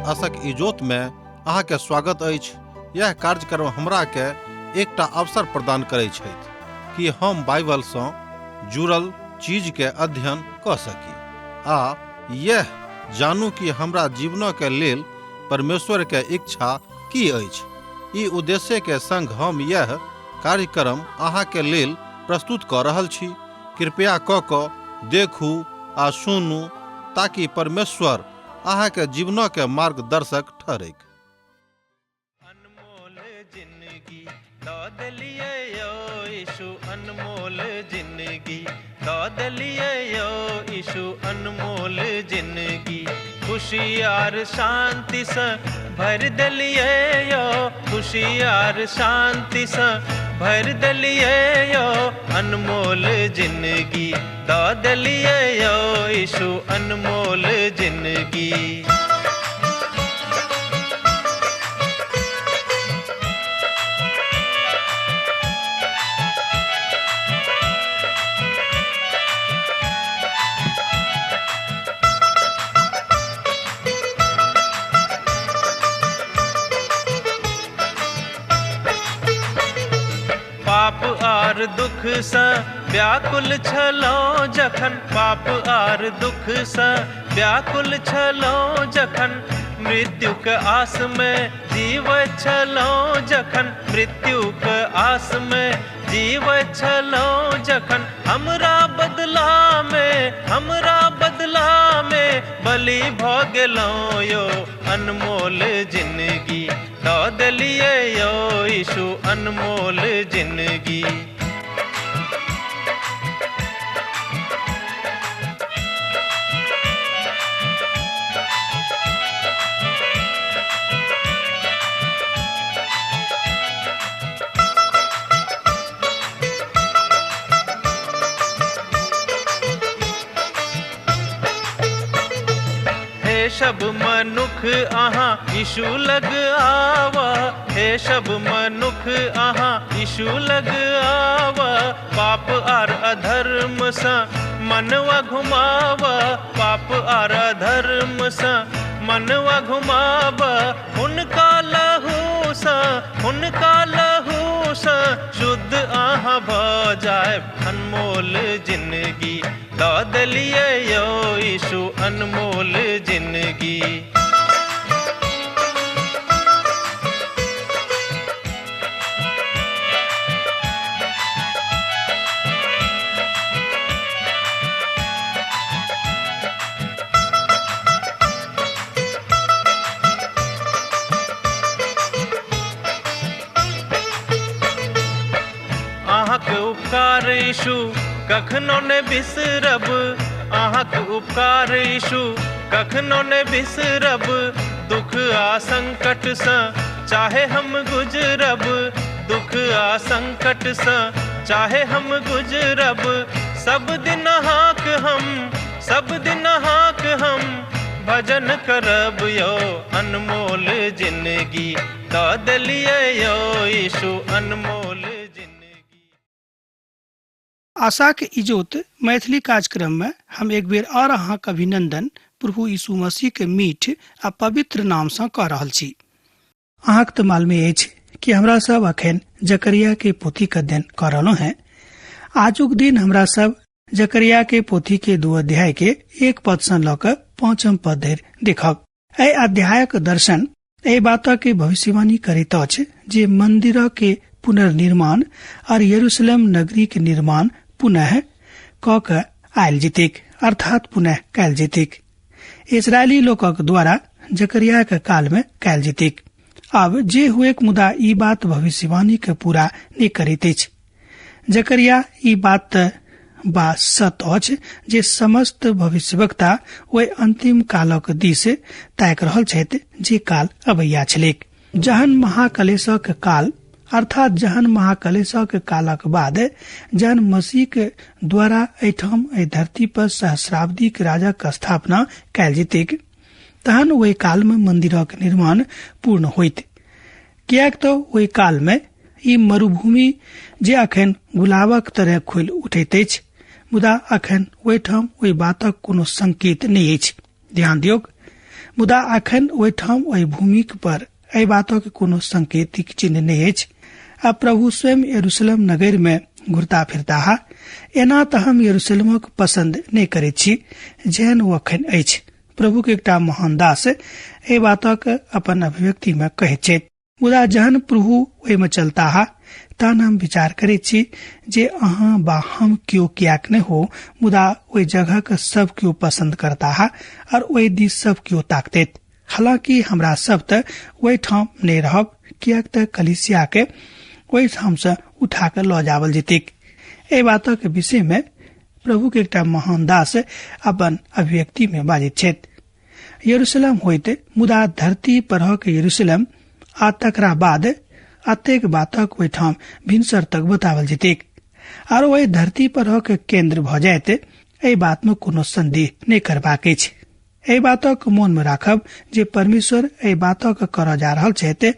आशक इजोत में अहाँ के स्वागत अछि। यह कार्यक्रम हमरा के एकटा अवसर प्रदान करै छथि कि हम बाइबल सँ जुड़ल चीज के अध्ययन कऽ सकी आ यह जानू कि हमरा जीवन के लेल परमेश्वर के इच्छा की अछि। ई उद्देश्य के संग हम यह कार्यक्रम अहाँ के लेल प्रस्तुत कऽ रहल छी। कृपया कऽ कऽ देखू आ सुनू ताकि परमेश्वर अहाँ के जीवन के मार्गदर्शक ठहरैक। अनमोल जिंदगी दऽ देलियै यौ यीशु, अनमोल जिंदगी दऽ देलियै यौ यीशु, अनमोल जिंदगी खुशी आर शांतिसँ भरि देलियै यौ, खुशी आर शांतिसँ भरि देलियै यौ, अनमोल जिंदगी दऽ देलियै यौ यीशु, अनमोल जिंदगी। पाप आर दुख सँ व्याकुल छलहुँ जखन, पाप आर दुख सँ व्याकुल छलहुँ जखन, मृत्युक आस में जीवैत छलहुँ जखन, मृत्युक आस में जीवैत छलहुँ जखन, हमरा बदला में, हमरा बदला में बलि भऽ गेलहुँ यौ, अनमोल जिंदगी दऽ देलियै यौ यीशु, अनमोल जिंदगी। हे सब मनुख अहाँ यीशु लग आवा, हे सब मनुख अहाँ यीशु लग आवा, पाप आर अधर्म सँ मनवा घुमावा, पाप आर अधर्म सँ मनवा घुमावा, हुनका लहू सँ, हुनका लहू सँ शुद्ध अहाँ भऽ जायब, अनमोल जिंदगी दऽ देलियै यौ यीशु, अनमोल जिंदगी। अहाँक उपकार यीशु कखनो ने बिसरब, अहाँक उपकार यीशु कखनो ने बिसरब, दुख आ संकट सँ चाहे हम गुजरब, दुख आ संकट सँ चाहे हम गुजरब, सब दिन अहाँक हम, सब दिन अहाँक हम भजन करब यौ, अनमोल जिंदगी दऽ देलियै यौ यीशु, अनमोल जिंदगी। आशाक इजोत मैथिली कार्यक्रम में हम एक बेर और अहाँक अभिनंदन प्रभु यीशु मसीह के मीठ आ पवित्र नाम सँ कऽ रहल छी। अहाँक तऽ मालूमे अछि कि हमरा सब अखन जकरिया के पोथी के अध्ययन कऽ रहलहुँ हैं। आजुक दिन हमरा सब जकरिया के पोथी के 2 अध्याय के 1 पद सँ लऽ कऽ 5 पद धरि देखब। एहि अध्यायक दर्शन एहि बातक के भविष्यवाणी करैत अछि जे मंदिर के पुनर्निर्माण और यरूशलेम नगरी के निर्माण पुनः कऽ के आयल जेतैक, अर्थात पुनः कयल जेतैक। इस्राएली लोकक द्वारा जकरिया के काल में कयल जेतैक। आब जे हुएक, मुदा ई बात भविष्यवाणी के पूरा नहि करैत अछि। जकरिया ई बात बा सत अछि जे समस्त भविष्यवक्ता ओहि अंतिम कालक दिस ताकि रहल छथि जे काल अबैया छलैक। जहन महाकलेशक काल, अर्थात जहन महाकलेशक कालक बाद जहन मसीह के द्वारा एहिठाम एहि धरती पर सहस्राब्दीक राजक स्थापना कयल जेतैक, तहन ओहि काल में मंदिरक निर्माण पूर्ण होइत। किएक तऽ ओहि काल में ई मरुभूमि जे अखन गुलाबक तरह खुलि उठैत अछि, मुदा अखन ओहिठाम ओहि बातक कोनो संकेत नहि अछि। ध्यान दियौक, मुदा अखन ओहिठाम ओहि भूमिक पर एहि बातक कोनो संकेतिक चिन्ह नहि अछि। आ प्रभु स्वयं यरूशलेम नगर में घुरता फिरताह। एना तऽ हम यरूशलेमक पसंद नहि करैत छी जेहन ओ अखन अछि। प्रभुक एकटा महान दास एहि बातक अपन अभिव्यक्ति में कहैत छथि। मुदा जहन प्रभु ओहिमे चलताह तहन हम विचार करैत छी जे अहाँ बा हम केओ कियाक नहि हो, मुदा ओहि जगह के सब केओ पसंद करताह और ओहि दिस सब केओ ताकतैत। हालांकि हमरा सब तऽ ओहिठाम नहि रहब, कियाक तऽ कलीसिया के ओहिठाम से उठा के लऽ जावल जेतैक। एहि बातक विषय में प्रभु के एकटा महान दास अपन अभिव्यक्ति में बाजैत छथि। यरूशलेम होइत मुदा धरती परहक यरूशलेम आ तकरा बाद अतेक बातक ओहिठाम भिनसर तक बतावल जेतैक आर ओहि धरती परहक केंद्र भऽ जायत, एहि बात में कोनो संदेह नहि करबाक अछि। एहि बातक मोन में राखब जे परमेश्वर एहि बातक करऽ जा रहल छथि,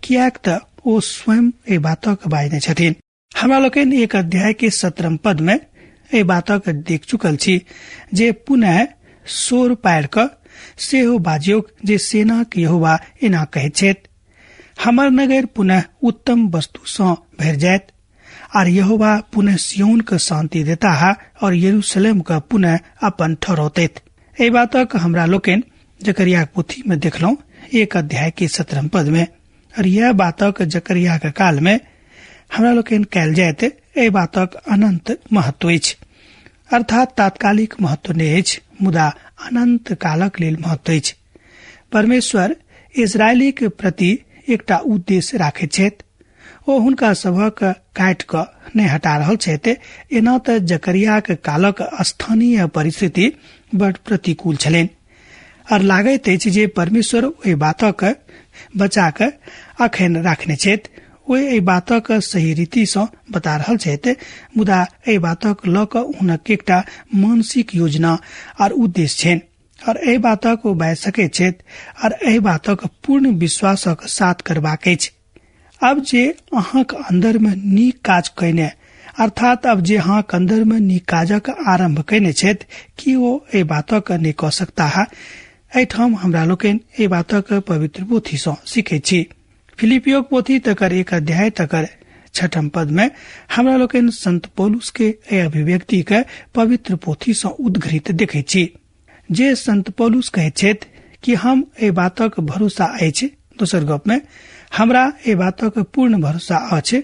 कियाक तऽ ओ स्वयं एहि बातक बाजने छथिन। हमरा लोकनि 1 अध्याय के 17 पद में एहि बातक देख चुकल छी जे पुनः शोर पारि कऽ सेहो बाजियौक जे सेनाक यहोवा एना कहैत छथि, हमर नगर पुनः उत्तम वस्तु सँ भरि जायत आर यहोवा पुनः सिय्योन के शांति देताह और यरूशलेम के पुनः अपन ठहरौतैत। एहि बातक हमरा लोकनि जकरिया पोथी में देखलहुँ 1 अध्याय के 17 पद में। और यह बातक जकरिया के काल में हमरा लोकनि कयल जायत, एहि बातक अनंत महत्व अछि। अर्थात तात्कालिक महत्व नहि अछि, मुदा अनंत कालक लेल महत्व अछि। परमेश्वर इजरायली के प्रति एकटा उद्देश्य राखैत छथि। ओ हुनका सभक काटि कऽ नहि हटा रहल छथि। एना तऽ जकरियाक कालक स्थानीय परिस्थिति बड़ प्रतिकूल छलनि और लागैत अछि जे परमेश्वर ओहि बातक बचा कऽ अखन राखने छथि। ओ एहि बातक सही रीति सँ बता रहल छथि, मुदा एहि बातक लऽ कऽ हुनक एकटा मानसिक योजना और उद्देश्य छनि और एहि बातक ओ बाजि सकैत छथि और एहि बातक पूर्ण विश्वासक साथ करबाक अछि। अब जे अहाँक अंदर में नीक काज कयने, अर्थात अब जे अहाँक अंदर में नीक काजक आरंभ कयने छथि, कि ओ एहि बातक नहि कऽ सकताह? एहिठाम हमरा लोकनि एहि बातक पवित्र पोथी सँ सीखैत छी। फिलिपियोक पोथी तकर 1 अध्याय तकर 6 पद में हमरा लोकनि संत पौलुस के एहि अभिव्यक्ति के पवित्र पोथी सँ उद्घृत देखैत छी, जे संत पौलुस कहैत छथि कि हम एहि बातक भरोसा अछि। दोसर गप में हमरा एहि बातक पूर्ण भरोसा अछि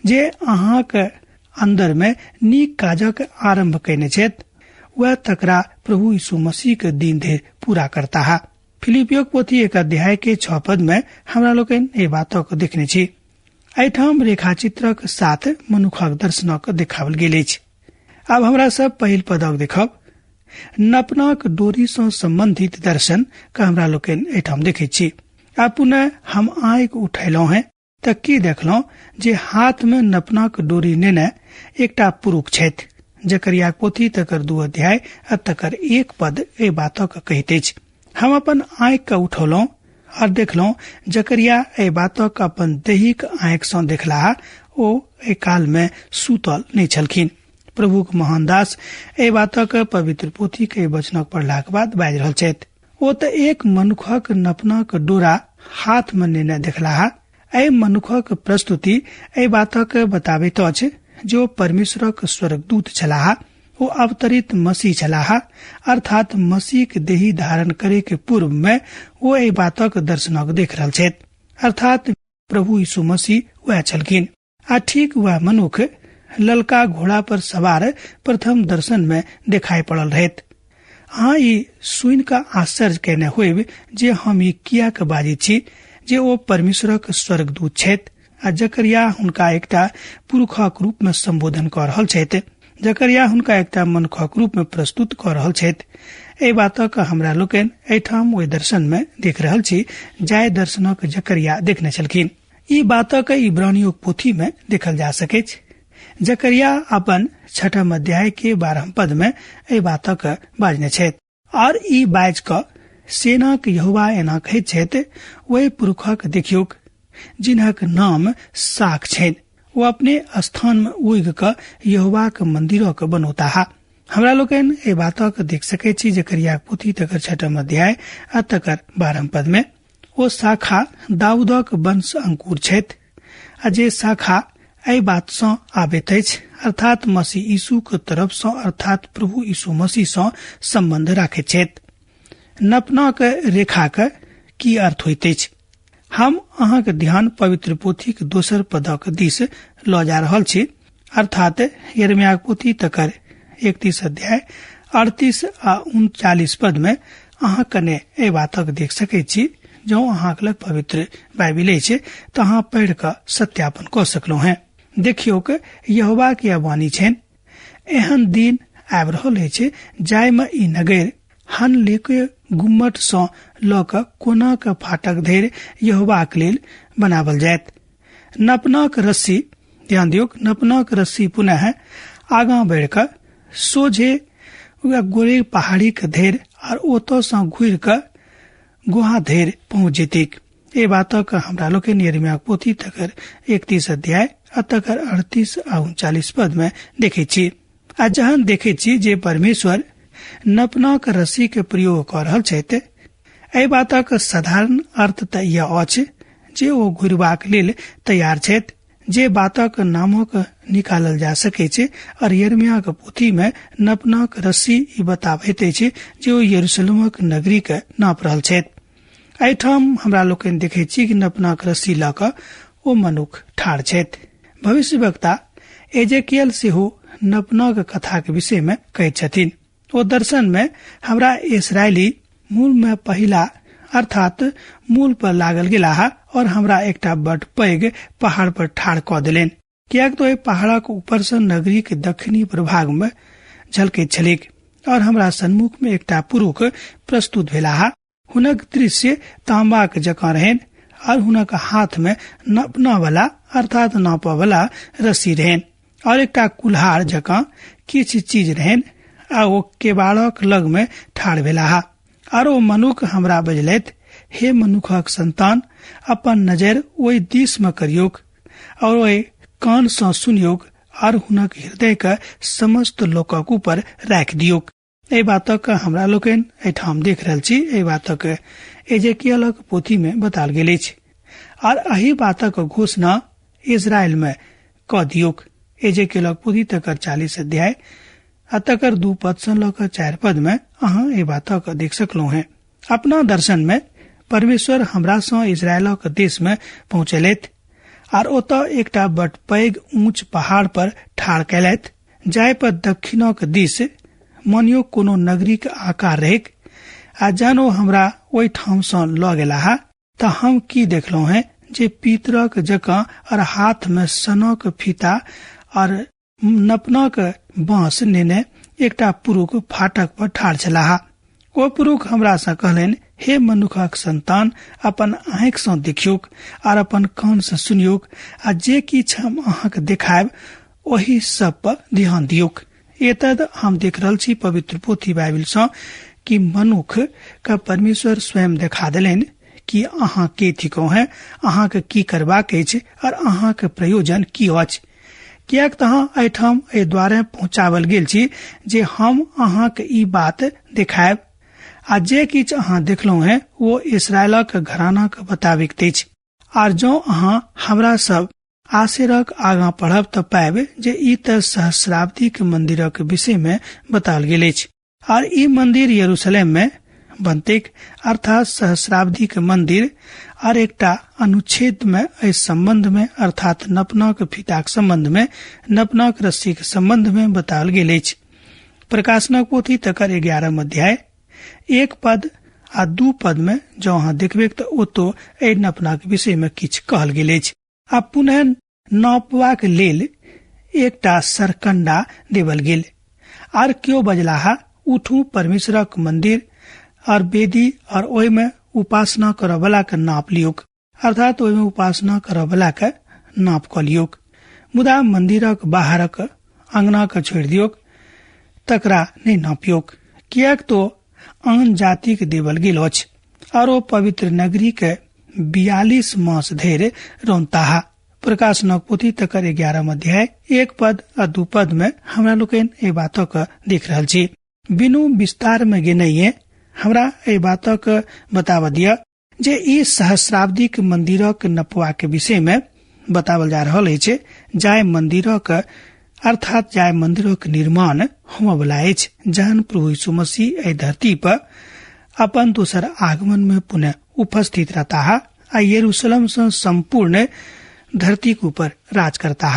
जे अहाँक अंदर में नीक काजक आरंभ कयने छथि, वएह तकरा प्रभु यीशु मसीह के दिन धरि पूरा करताह। फिलिपियोक पोथी 1 अध्याय के 6 पद में हमरा लोकनि एहि बातक देखने छी। एहिठाम रेखाचित्रक साथ मनुखक दर्शनक देखाओल गेल अछि। आब हमरा सब पहिल पदक देखब। नपनाक डोरी सँ संबंधित दर्शन के हमरा लोकनि एहिठाम देखैत छी। आ पुनः हम आँखि उठेलहुँ हैं तऽ की देखलहुँ जे हाथ में नपनाक डोरी नेने एकटा पुरुष छथि। जकरिया पोथी तकर 2 अध्याय आ तकर 1 पद एहि बातक कहैत अछि। हम अपन आँखि के उठौलहुँ और देखलहुँ जकरिया एहि बातक अपन दैहिक आँखि सँ देखलाह, ओ एहि काल में सुतल नहि छलखिन। प्रभुक महान दास एहि बातक पवित्र पोथी के वचनक पढ़लाक बाद बाजि रहल छथि। ओ तऽ एक मनुखक नपनाक डोरा हाथ में नेने देखलाह। एहि मनुखक प्रस्तुति एहि बातक बताबैत अछि जो परमेश्वरक स्वर्गदूत छलाह, ओ अवतरित मसीह छलाह, अर्थात मसीहक देही धारण करे के पूर्व में ओ एहि बातक दर्शनक देख रहल छथि, अर्थात प्रभु यीशु मसीह वएह छलखिन। आ ठीक वएह मनुख ललका घोड़ा पर सवार प्रथम दर्शन में देखाई पड़ल रहैत। अहाँ ई सुनि कऽ आश्चर्य कयने होइब जे हम ई कियाक बाजैत छी जे ओ परमेश्वरक स्वर्गदूत छथि आ जकरिया हुनका एकटा पुरुखक रूप में संबोधन कऽ रहल छथि, जकरिया हुनका एकटा मनुखक रूप में प्रस्तुत कऽ रहल छथि। एहि बातक हमरा लोकनि एहिठाम ओहि दर्शन में देख रहल छी जाहि दर्शनक जकरिया देखने छलखिन। ई बातक इब्रानियोक पोथी में देखल जा सकैछ। जकरिया अपन 6 अध्याय के 12 पद में एहि बातक बाजने छथि। और ई बाजि कऽ सेनाक यहोवा एना कहैत छथि, ओहि पुरुखक देखियौक जिनक नाम साख छनि, ओ अपने स्थान में उगि कऽ यहोवाक मंदिरक बनौताह हमरा लोकनि एहि बातक देख सकैत छी जकरियाक पोथी तकर 6 अध्याय आ तकर 12 पद में। ओ शाखा दाऊदक वंश अंकुर छथि आ जे शाखा एहि बात सँ आबैत अछि, अर्थात मसीह यीशु के तरफ सँ, अर्थात प्रभु यीशु मसीह सँ संबंध राखैत छथि। नपनाक रेखाक की अर्थ होइत अछि? हम अहाँक ध्यान पवित्र पोथीक दोसर पदक दिस लऽ जा रहल छी, अर्थात यिर्मयाक पोथी तकर 31 अध्याय 38 आ 39 पद में अहाँ कने एहि बातक देख सकैत छी। जँ अहाँक लग पवित्र बाइबिल अछि तऽ अहाँ पढ़ि कऽ सत्यापन कऽ सकलहुँ हेँ। देखियौक, यहोवा के वाणी छनि, एहन दिन आबि रहल अछि जाहिमे ई नगर हनलेक गुम्मट सँ लऽ कऽ कोनाक फाटक धरि यहोवाक लेल बनावल जायत। नपनाक रस्सी, ध्यान दियौक, नपनाक रस्सी पुनः आगाँ बढ़ि कऽ सोझे गोरे पहाड़ी के धरि आर ओतऽ सँ घुरि कऽ गुहा धरि पहुँच जेतैक। एहि बातक हमरा लोकनि यिर्मयाक पोथी तकर 31 अध्याय आ तकर 38 आ 39 पद में देखैत छी। आ जहन देखैत छी जे परमेश्वर नपनाक रस्सी के प्रयोग कऽ रहल छथि, एहि बातक साधारण अर्थ तऽ यह अछि जे ओ घुरबाक लेल तैयार छथि, जे बातक नामक निकालल जा सकैत छै। और यिर्मयाक पोथी में नपनाक रस्सी ई बताबैत अछि जे ओ यरूशलेमक नगरी के नाप रहल छथि। एहिठाम हमरा लोकनि देखैत छी कि नपनाक रस्सी लऽ कऽ ओ मनुख ठाढ़ छथि। भविष्यवक्ता एजेकियल सेहो नपनाक कथाक विषय में कहैत छथिन। ओ दर्शन में हमरा इसराइली मूल में पहिला अर्थात मूल पर लागल गेलाह और हमरा एकटा बड पैघ पहाड़ पर ठाढ़ कऽ देलनि, किएक तऽ ओहि पहाड़क ऊपर सँ नगरी के दक्षिणी प्रभाग में झलकैत छलैक। और हमरा सन्मुख में एकटा पुरुष प्रस्तुत भेलाह। हुनक दृश्य तांबाक जकाँ रहनि और हुनक हाथ में नपना वाला अर्थात नापऽ वाला रस्सी रहनि और एकटा कुल्हाड़ जकाँ किछु चीज रहनि आ ओ केबाड़क लग में ठाढ़ भेलाह। आर ओ मनुख हमरा बजलथि, हे मनुखक संतान, अपन नजर ओहि दिस में करियौक और ओहि कान सँ सुनियौक और हुनक हृदय के समस्त लोकक ऊपर राखि दियौक। एहि बातक हमरा लोकनि एहिठाम देख रहल छी। एहि बातक एजेकियलक पोथी में बताल गेल अछि और एहि बातक घोषणा इजरायल में कऽ दियौक। एजेकियलक पोथी तकर 40 अध्याय आ तकर 2 पद सँ लऽ कऽ 4 पद में अहाँ एहि बातक देख सकलहुँ हेँ। अपना दर्शन में परमेश्वर हमरा सँ इजरायलक देश में पहुँचेलथि आर ओतऽ एकटा बड पैघ ऊंच पहाड़ पर ठाढ़ कयलथि, जाहि पर दक्षिणक दिस मानियो कोनो नगरीक आकार रहैक। आ जहन ओ हमरा ओहि ठाम सँ लऽ गेलाह तऽ हम की देखलहुँ हेँ जे पीतरक जकाँ और हाथ में सनक फीता और नपनाक बाँस नेने एकटा पुरुख फाटक पर ठाढ़ छलाह। ओ पुरुख हमरा सँ कहलनि, हे मनुखक संतान, अपन आँखि सँ देखियौक आर अपन कान सँ सुनियौक आ जे किछु हम अहाँक देखायब ओहि सब पर ध्यान दियौक। एतद हम देख रहल छी पवित्र पोथी बाइबिल सँ कि मनुख के परमेश्वर स्वयं देखा देलनि कि अहाँ के थिकहुँ हैं, अहाँके की करबाक अछि और अहाँके प्रयोजन की अछि। किएक तऽ अहाँ एहिठाम एहि द्वारे पहुँचावल गेल छी जे हम अहाँके ई बात देखायब आ जे किछु अहाँ देखलहुँ हैं ओ इसरायलक घरानाक बताबिक अछि। आर जँ अहाँ हमरा सब आसेरक आगाँ पढ़ब तऽ पायब जे ई तऽ सहस्राब्दीक मंदिरक विषय में बताओल गेल अछि आर ई मंदिर यरूशलेम में बनतैक, अर्थात सहस्राब्दीक मंदिर। आर एकटा अनुच्छेद में एहि संबंध में अर्थात नपनाक फीताक संबंध में, नपनाक रस्सीक संबंध में बताओल गेल अछि। प्रकाशनक पोथी तकर 11 अध्याय 1 पद आ 2 पद में जँ अहाँ देखबैक तऽ ओतो एहि नपनाक विषय में किछु कहल गेल अछि। आ पुनः नापबाक लेल एकटा सरकंडा देवल गेल। आर केओ बजलाह, उठू परमेश्वरक मंदिर और वेदी और ओहिमे उपासना करऽवला के नाप लियौक, अर्थात ओहिमे उपासना करऽवला के नाप कऽ लियौक, मुदा मंदिरक बाहरक अंगना के छोड़ि दियौक, तकरा नहि नापियौक, किएक तो आन जातिक देवल गेल अछि और ओ पवित्र नगरी के 42 मास धरि रौनताह। प्रकाशनक पोथी तकर 11 अध्याय 1 पद आ 2 पद में हमरा लोकनि एहि बातक देख रहल छी। बिनु विस्तार में गेनाइये हमरा एहि बातक बताब दिअ जे ई सहस्राब्दीक मंदिरक नपवा के विषय में बतावल जा रहल अछि, जाय मंदिरक अर्थात जाय मंदिरक निर्माण होमयवला अछि जहन प्रभु यीशु मसीह एहि धरती पर अपन दोसर आगमन में पुनः उपस्थित रहताह आ यरूशलेम से संपूर्ण धरती के ऊपर राज करताह।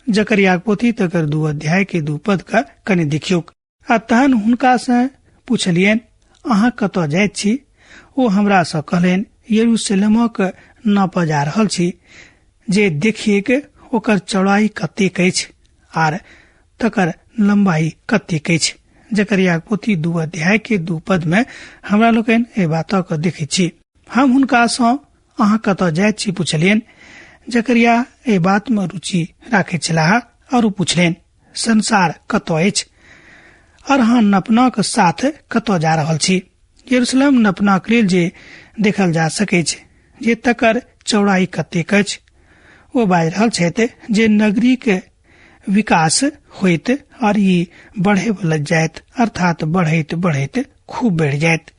जकरिया पोथी तकर 2 अध्याय के 2 पद का कनि देखियौक। आ तहन हुनका से पुछलियनि, अहाँ कतऽ जाइत छी? ओ हमरा सँ कहलनि, यरूशलेमक नापऽ जा रहल छी जे देखिएक ओकर चौड़ाई कतेक अछि आर तकर लंबाई कतेक अछि। जकरिया पोथी 2 अध्याय के 2 पद में हमरा लोकनि एहि बातक देखैत छी। हम हुनका सँ अहाँ कतऽ जाइत छी पुछलियनि। जकरिया एहि बात में रुचि राखैत छलाह और पुछलनि, संसार कतऽ अछि और अहाँ नपनाक साथ कतऽ जा रहल छी? यरूशलेम नपनाक लेल जे देखल जा सकैछ जे तकर चौड़ाई कतेक अछि। ओ बाजि रहल छथि जे नगरी के विकास होइत और ई बढ़े वाला जायत, अर्थात बढ़ैत बढ़ैत खूब बढ़ि जायत।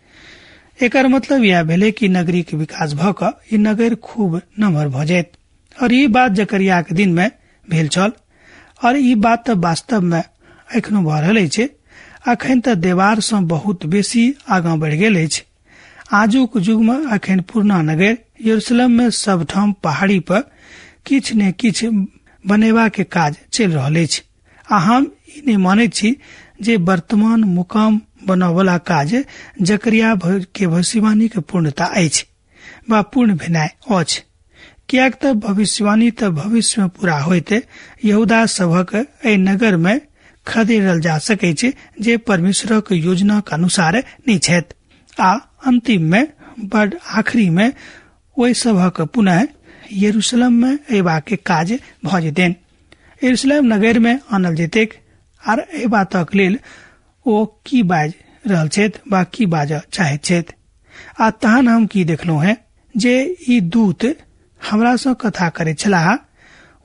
एकर मतलब यह भेलै कि नगरी के विकास भऽ कऽ ई नगर खूब नमहर भऽ जायत। और ई बात जकरिया के दिन में भेल छल और ई बात तऽ वास्तव में एखनो भऽ रहल अछि। अखन तऽ देवार सँ बहुत बेसी आगाँ बढ़ि गेल अछि। आजुक युग में अखन पुरना नगर यरूशलेम में सबठाम पहाड़ी पर किछु ने किछु बनेबा के काज चलि रहल अछि। आ हम ई नहि मानैत छी जे वर्तमान मुकाम बनबऽवला काज जकरिया के भविष्यवाणी के पूर्णता अछि वा पूर्ण भेनाइ अछि, किएक तऽ भविष्यवाणी तऽ भविष्य में पूरा होइत यहूदा सभक एहि नगर में खदेड़ल जा सकैछ जे परमेश्वरक योजनाक अनुसार नहि छथि आ अंतिम में बड आखिरी में ओहि सभक पुनः यरूशलेम में अयबाक के काज भऽ जेतनि। यरूशलेम नगर में आनल जेतैक। आर एहि बातक लेल ओ की बाजि रहल छथि वा की बाजऽ चाहैत छथि। आ तहन हम की देखलहुँ हेँ जे ई दूत हमरा सँ कथा करैत छलाह,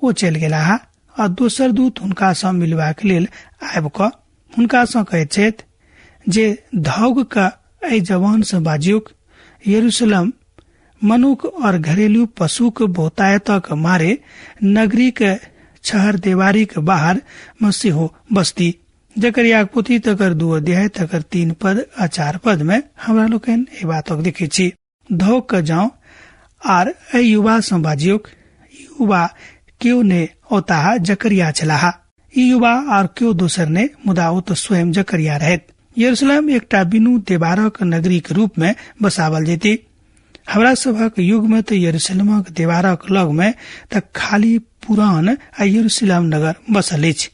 ओ चलि गेलाह आ दोसर दूत हुनका सँ मिलबाक लेल आबि कऽ हुनका सँ कहैत छथि जे धौग कऽ एहि जवान सँ बाजियौक, यरूशलेम मनुख और घरेलू पशुक बहुतायतक मारे नगरीक छहर देवारीक बाहर में सेहो बस्ती। जकरिया पोथी तकर 2 अध्याय तकर 3 पद आ 4 पद में हमरा लोकनि एहि बातक देखैत छी। धोक कऽ जाउ आर एहि युवा सँ बाजियौक, युवा केओ ने औताह जकरिया छलाह। ई युवा आर केओ दोसर ने, मुदा ओ तऽ स्वयं जकरिया रहैत। यरूशलेम एकटा बिनु देवारक नगरीक रूप में बसावल जेती। हमरा सभक युग में तऽ यरूशलेमक देवारक लग में तऽ खाली पुरान आ यरूशलेम नगर बसल अछि।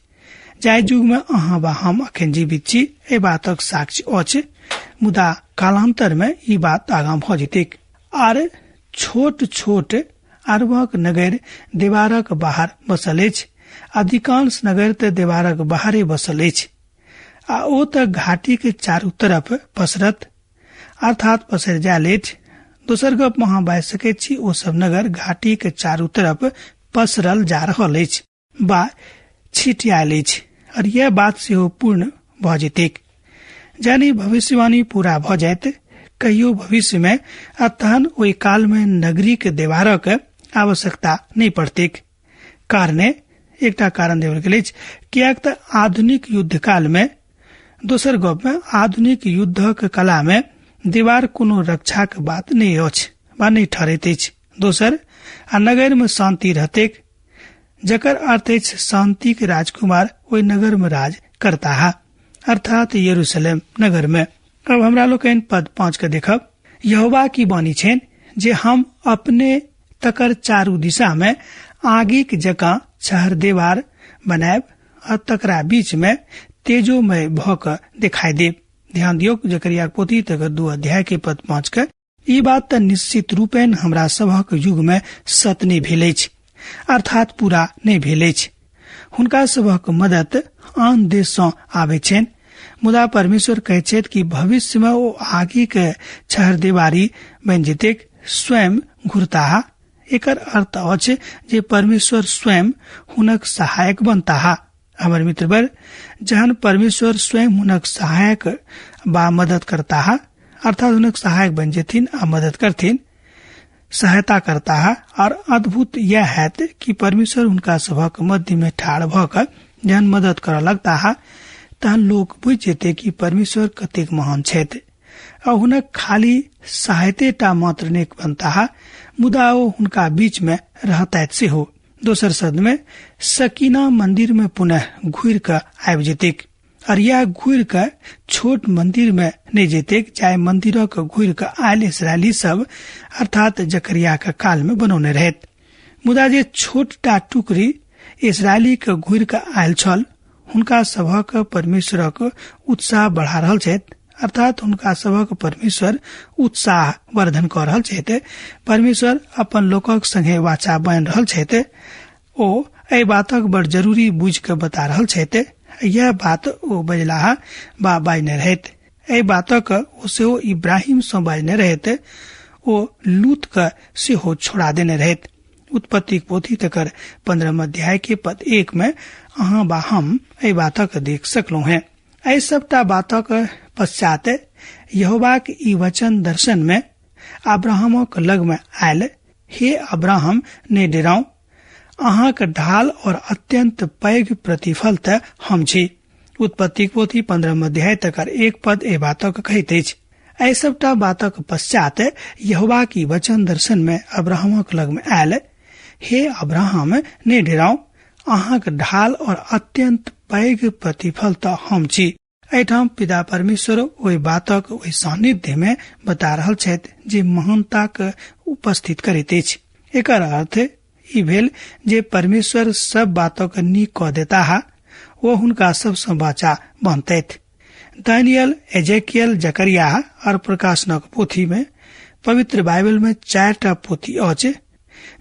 जाहि युग में अहाँ वा हम अखन जीवित छी एहि बातक साक्ष्य अछि, मुदा कालांतर में ई बात आगाँ भऽ जेतैक। आर छोट छोट अरबक नगर देवारक बाहर बसल अछि। अधिकांश नगर तऽ देवारक बाहरे बसल अछि आ ओ तऽ घाटी के चारू तरफ पसरत, अर्थात पसरि जायल अछि। दोसर गप अहाँ बाजि सकैत छी ओ सब नगर घाटी के चारू तरफ पसरल जा रहल अछि वा छिटियायल अछि और यह बात सेहो पूर्ण भऽ जेतैक। जानि भविष्यवाणी पूरा भऽ जायत कहियो भविष्य में, आ तहन ओहि काल में नगरी के देवारक आवश्यकता नहि पड़तैक। कारणे एकटा कारण देवल गेल अछि, किएक तऽ आधुनिक युद्ध काल में, दोसर गप में आधुनिक युद्धक कला में दीवार कोनो रक्षाक बात नहि अछि वा नहि ठहरैत अछि। दोसर, आ नगर में शांति रहतैक, जकर अर्थ अछि शांति के राजकुमार ओहि नगर में राज करताह, अर्थात यरूशलेम नगर में। अब हमरा लोकनि पद 5 के देखब। यहोवा की वाणी छनि जे हम अपने तकर चारू दिशा में आगिक जकाँ छहर देवार बनायब आ तकरा बीच में तेजोमय भऽ कऽ देखाई देब। ध्यान दियौक, जकरिया पोथी तकर 2 अध्याय के पद 5 के। ई बात तऽ निश्चित रूपेण हमरा सभक युग में सत नहि भेल अछि, अर्थात पूरा नहि भेल अछि। हुनका सभक मदद आन देश सँ आबैत छनि, मुदा परमेश्वर कहैत छथि कि भविष्य में ओ आगि के छहरदीवारी बनि जेतैक, स्वयं घुरताह। एकर अर्थ अछि जे परमेश्वर स्वयं हुनक सहायक बनताह। हमर मित्रवर, जहन परमेश्वर स्वयं हुनक सहायक बा मदद करताह, अर्थात हुनक सहायक बन जेथिन आ मदद करथिन, सहायता करताह। और अद्भुत यह हैत कि परमेश्वर हुनका सभक मध्य में ठाढ़ भऽ कऽ जहन मदद करऽ लगताह तहन लोक बुझि जेतै कि परमेश्वर कतेक महान छथि। आ हुनक खाली सहायते टा मात्र नहि बनताह, मुदा ओ हुनका बीच में रहतैथ सेहो। दोसर शब्द में सकीना मंदिर में पुनः घुरि कऽ आबि जेतैक और यह घुरि कऽ छोट मंदिर में नहि जेतैक, जाहि मंदिरक घुरि कऽ आयल इसराइली सब अर्थात जकरिया के काल में बनौने रहैत। मुदा जे छोट टा टुकड़ी इसराइली के घुरि कऽ आयल छल, हुनका सभक परमेश्वरक उत्साह बढ़ा रहल छथि, अर्थात हुनका सभक परमेश्वर उत्साह वर्धन कऽ रहल छथि। परमेश्वर अपन लोकक संगे वाचा बान्हि रहल छथि। ओ एहि बातक बड़ जरूरी बुझि कऽ बता रहल छथि। यह बात ओ बजलाह बा बाजने रहैत। एहि बातक ओ सेहो इब्राहिम सँ बाजने रहैत। ओ लूत के सेहो छोड़ा देने रहैत। उत्पत्तिक पोथी तकर 15 अध्याय के पद 1 में अहाँ बा हम एहि बातक देख सकलहुँ हैं। एहि सबटा बातक पश्चात यहोवाक ई वचन दर्शन में अब्राहमक लग में आयल, हे अब्राहम ने डराउ, अहाँक ढाल और अत्यंत पैघ प्रतिफल तऽ हम छी। उत्पत्तिक पोथी 15 अध्याय तकर 1 पद एहि बातक कहैत अछि। एहि सबटा बातक पश्चात यहोवाक ई वचन दर्शन में अब्राहमक लग में आयल, हे अब्राहम ने डराउ, अहाँक ढाल और अत्यंत पैघ प्रतिफल तऽ हम छी। एहिठाम पिता परमेश्वर ओहि बातक ओहि सानिध्य में बता रहल छथि जे महानताक उपस्थित करैत अछि। एकर अर्थ ई भेल जे परमेश्वर सब बातक नीक कऽ देताह, ओ हुनका सबसँ वाचा बान्हतथि। दानियल, एजेकियल, जकरिया और प्रकाशनक पोथी में पवित्र बाइबल में 4 पोथी अछि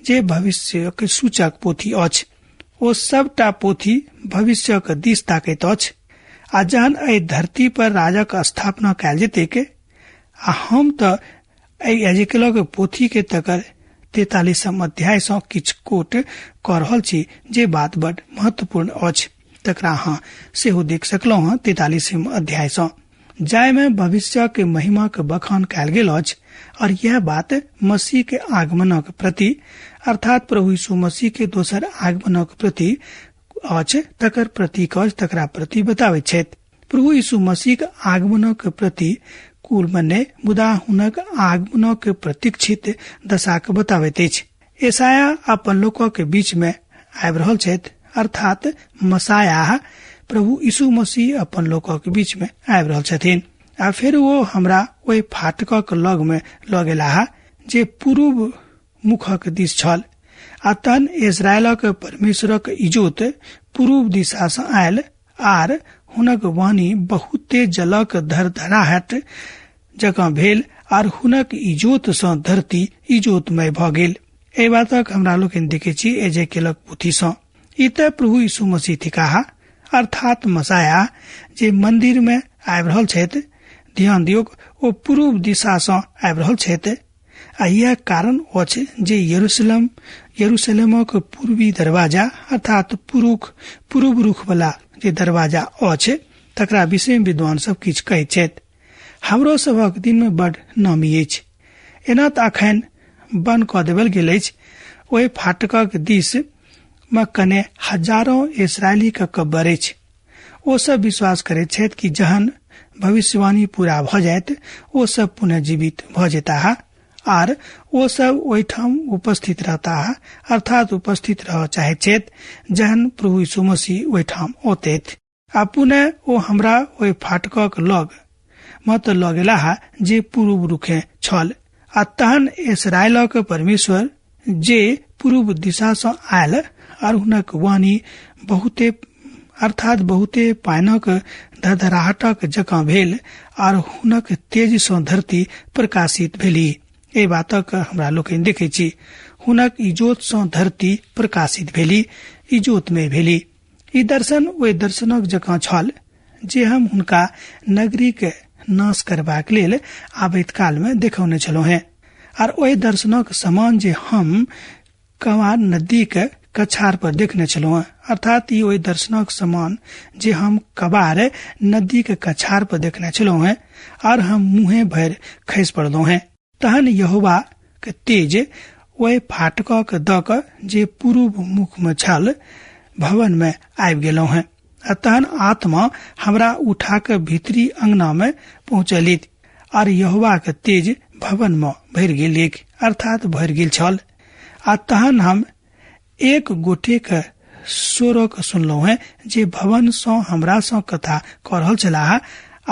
जे भविष्यक सूचक पोथी अछि। ओ सबटा पोथी भविष्यक दिस ताकैत अछि। आ जहन एहि धरती पर राजक स्थापना कयल जेतैक, आ हम तऽ एहि एजेकियलक पोथी के तकर 43 अध्याय सँ किछु कोट कऽ रहल छी जे बात बड महत्वपूर्ण अछि, तकरा अहाँ सेहो देख सकलहुँ हँ 43 अध्याय सँ, जाहिमे भविष्यक महिमाक बखान कयल गेल अछि। और यह बात मसीह के आगमनक प्रति अर्थात प्रभु यीशु मसीह के दोसर आगमनक प्रति अछि, तकर प्रतीक अछि, तकरा प्रति बताबैत छथि। प्रभु यीशु मसीह के आगमनक प्रति कुल मने मुदा हुनक आगमनक प्रतीक्षित दशाक बताबैत अछि। यशायाह अपन लोकक बीच में आबि रहल छथि, अर्थात मसायाह प्रभु यीशु मसीह अपन लोकक बीच में आबि रहल छथिन। आ फेर ओ हमरा ओहि फाटकक लग में लऽ गेलाह जे पूर्व मुखक दिस छल, आ तहन इस्राएलक परमेश्वरक इजोत पूर्व दिशा सँ आयल आर हुनक वाणी बहुते जलक धरधराहट जकाँ भेल आर हुनक इजोत सँ धरती इजोतमय भऽ गेल। एहि बातक हमरा लोकनि देखै छी एजेकेलक पोथी सँ। ई तऽ प्रभु यीशु मसीह थिकाह, अर्थात मसाया जे मंदिर में आबि रहल छथि। ध्यान दियौक, ओ पूर्व दिशा सँ आबि रहल छथि। आ यह कारण अछि जे यरूशलेमक पूर्वी दरवाजा अर्थात पूर्व रुख वाला जे दरवाजा अछि तकरा विषय में विद्वान सब किछु कहैत छथि। हमरो सभक दिन में बड नामी अछि। एना तऽ अखन बंद कऽ देबल गेल अछि। ओहि फाटकक दिस में कने हजारों इसराइली के कब्र अछि। ओ सब विश्वास करैत छथि कि जहन भविष्यवाणी पूरा भऽ जायत ओ सब पुनः जीवित भऽ जेताह आर ओ सब ओहिठाम उपस्थित रहताह, अर्थात उपस्थित रह चाहैत छथि जहन प्रभु यीशु मसीह ओहिठाम औतथि। आ पुनः ओ हमरा ओहि फाटकक लग मत लऽ गेलाह जे पूर्व रुखे छल, आ तहन इसराइलक परमेश्वर जे पूर्व दिशा सँ आयल आर हुनक वाणी बहुते अर्थात बहुते पानिक धधराहटक जकाँ भेल आर हुनक तेज सँ धरती प्रकाशित भेली। एहि बातक हमरा लोकनि देखै छी। हुनक इजोत सँ धरती प्रकाशित भेली, इजोतमय भेली। ई दर्शन ओहि दर्शनक जकाँ छल जे हम हुनका नगरी के नाश करबाक लेल आबैत काल में देखौने छलहुँ हेँ, आर ओहि दर्शनक समान जे हम कवार नदी के कछार पर देखने छलहुँ। अर्थात ई ओहि दर्शनक समान जे हम कबार नदी के कछार पर देखने छलहुँ हैं और हम मुँहे भरि खसि पड़लहुँ हैं। तहन यहोवा के तेज ओहि फाटकक दऽ कऽ जे पूर्व मुख में छल भवन में आबि गेलहुँ हैं आ तहन आत्मा हमरा उठा कऽ भीतरी अंगना में पहुँचेलित और यहोवा के तेज भवन में भरि गेल, अर्थात भरि गेल छल। आ तहन हम एक गोटे के स्वरक सुनलहुँ हैं जे भवन सँ हमरा सँ कथा कऽ रहल छलाह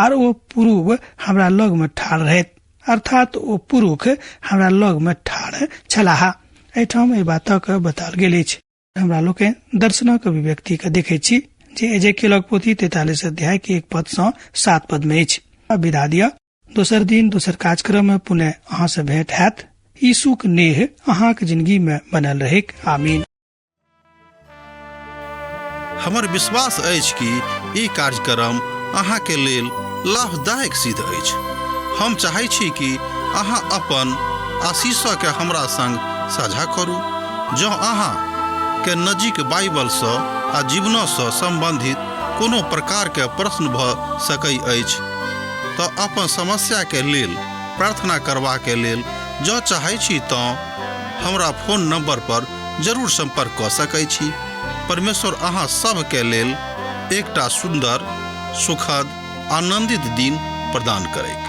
आर ओ पूर्व हमरा लग में ठाढ़ रहैत, अर्थात ओ पुरुष हमरा लग में ठाढ़ छलाह। एहिठाम एहि बातक बताओल गेल अछि। हमरा लोकनि दर्शनक अभिव्यक्ति के देखै छी जे एजेकियलक पोथी 43 अध्याय के 1 पद सँ 7 पद में अछि। विदा दिअ, दोसर दिन दोसर कार्यक्रम में पुनः अहाँ से भेंट हैत। यीशुक नेह अहाँक जिंदगी में बनल रहेक। आमीन। हमर विश्वास अछि कि ई कार्यक्रम अहाँ के लेल लाभदायक सिद्ध अछि। हम चाहै छी कि अहाँ अपन आशीषके हमरा संग साझा करू। जँ अहाँ के नजीक बाइबलसँ आ जीवनसँ सम्बन्धित कोनो प्रकारके प्रश्न भऽ सकै अछि तऽ अपन समस्याके लेल प्रार्थना करबाके लेल जँ चाहै छी तँ हमरा फोन नंबर पर जरूर संपर्क कऽ सकै छी। परमेश्वर अहाँ सभके लेल एकटा सुन्दर, सुखद, आनंदित दिन प्रदान करैक।